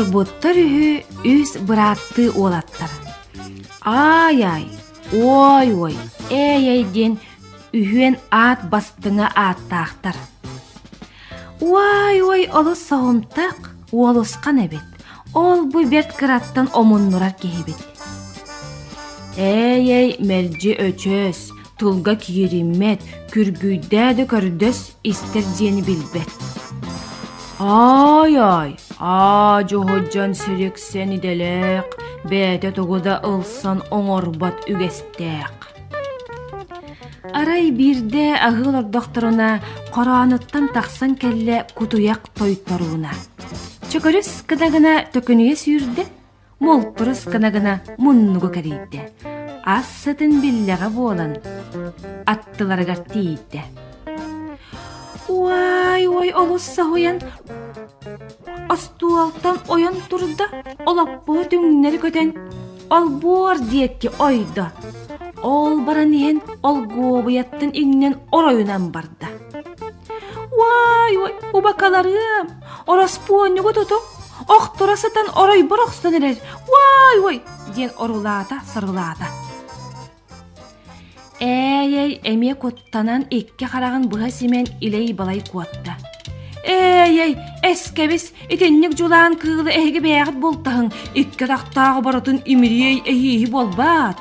Олорбуттар үһү үс бырааттыы уолаттар. Аай-аай, ой-ой, эй-эй диэн үһүөн аат бастыҥа ааттаахтар. Уай-уой олус соһумтах, уолусхан эбит. Ол-бу бэрт кыраттан омуннурар киһибит. Эй-эй, мэлдьи өчөс, тылга киириммэт, күргүйдээ да көрдөс, истэр диэни билбэт. Аай-аай, аа дьоһудьан сириксэн идэлээх, бэйэтэ тугу да ылсан оҥорбот үгэстээх. Арай биирдэ аһыы олордохторуна хороонуттан тахсан кэллэ кутуйах тойторууна. Чөкөрүс гына-гына төкүнүйэ сүүрдэ, мултурус гына-гына муннугу кэрийдэ. Ас сытын биллэҕэ буолан, аттыларыгар тиийдэ. Уай-уай олус соһуйан, остуолтан ойон турда, олоппоһу түҥнэри көтөн, олбуор диэки ойдо. Ол баран иһэн олгуобуйаттан иҥнэн оройунан барда. Уай-уай, убакаларыам, ороспуонньугу тутуҥ, охторо сытан оройбор охсон эрэр, уай-уай диэн орулаата, сарылаата. Ээй-эй, эмиэ куттанан икки хараҕын быһа симэн илэй-балай куотта. Ээй-эй, эскэбис, итинник дьулаан кыылы эһиги бэйэҕит бултаһыҥ, икки атахтаах оборотун имириэй эһииһи буолбаат.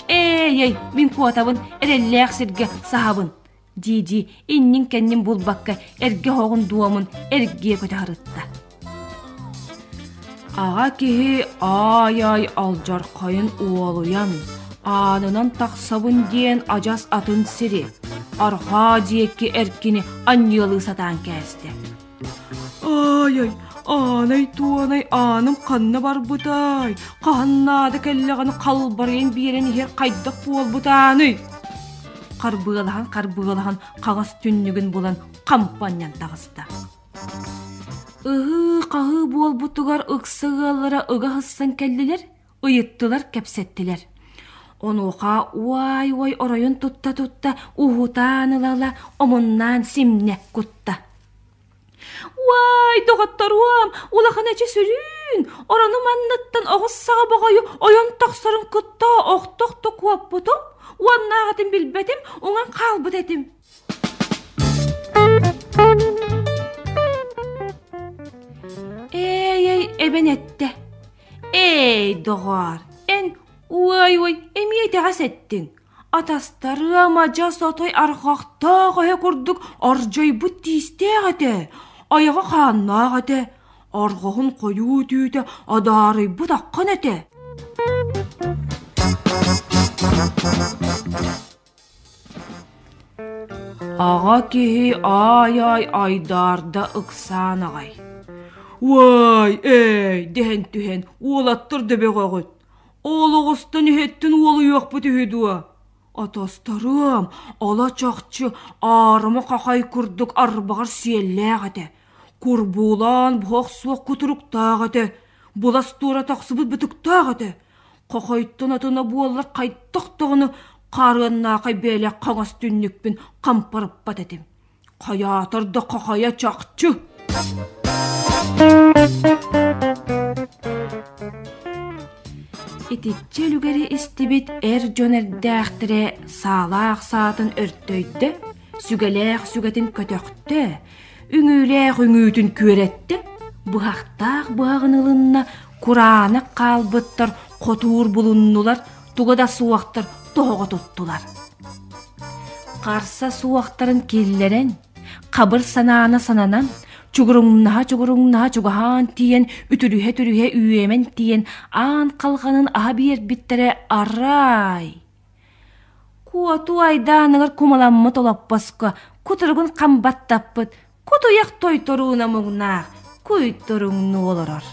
Ээй-эй, мин куотабын, эрэллээх сиргэ саһабын дии-дии иннин-кэннин булбакка эргэ оһоҕун дуомун эргийэ көтө сырытта. Аҕа киһи аай-аай алдьархайын уолуйан, аанынан тахсабын диэн адьас атын сири, арҕаа диэки эркини анньыалыы сатаан кээстэ. Аай-ай, аанай-туонай ааным ханна барбытай, хаһан наада кэллэҕинэ халбарыйан биэрэн иһэр хайдах буолбутааный? Харбыалаһан-харбыалаһан хаҥас түннүгүн булан хампанньан таҕыста. Ыһыы-хаһыы буолбутугар ыкса ыаллара ыга сыссан кэллилэр, ыйыттылар, кэпсэттилэр. Онуоха уай-уай оройун тутта-тутта уһутаан ыла-ыла омуннаан симнэ кутта. Уай, доҕотторуом, улахан эчи сүрүүн, оронум анныттан оҕус саҕа боҕойу ойон тахсарын кытта охто-охто куоппутум, уоннааҕытын билбэтим, уҥан хаалбыт этим. Ээй, эбэн эттэ. Эй, доҕоор, эн уай-уай эмиэ итэҕэс эттиҥ. Атастарыам адьас отой арҕахтаах эһэ курдук ардьайбыт тиистээх этэ, айаҕа хааннаах этэ, арҕаһын хойуу түүтэ адаарыйбыт аххан этэ. Аҕа киһи аай-аай айдаарда ыксаан аҕай. «Уай, эй!» дэһэн түһэн уолаттар да бөҕөҕүт. Ол оҕустан иһэттэн уолуйуохпут үһү дуо? Атастарыам, ала чахчы аарыма хахай курдук арбаҕар сиэллээх этэ. Курбуулаан буһах суох кутуруктаах этэ. Былас туора тахсыбыт бытыктаах этэ. Хохойтон атына буоллар хайдах даҕаны хаарыаннаахай бэйэлээх хаҥас түннүкпүн хампарыппат этим. Хайаатар да хахайа чахчы. Итиччэ үлүгэри истибит эр дьон эрдээхтэрэ саалаах саатын өртөйдө, сүгэлээх сүгэтин көтөхтө, үҥүүлээх үҥүүтүн күөрэттэ, быһахтаах быһаҕын ылынна, кураанах хаалбыттар хотуур булуннулар, туга да суохтар тоһоҕо туттулар. Харса суохтарын киллэрэн, хабыр санааны сананан, чугуруҥнаһа-чугуруҥнаһа чугаһаан тиийэн, үтүрүһэ-үтүрүһэ үөмэн тиийэн аан халҕанын аһа биэрбиттэрэ арай! Куотуу айдааныгар кумаламмыт олоппоско кутуругун хам баттаппыт кутуйах тойторууна муҥнаах куйторуҥнуу олорор.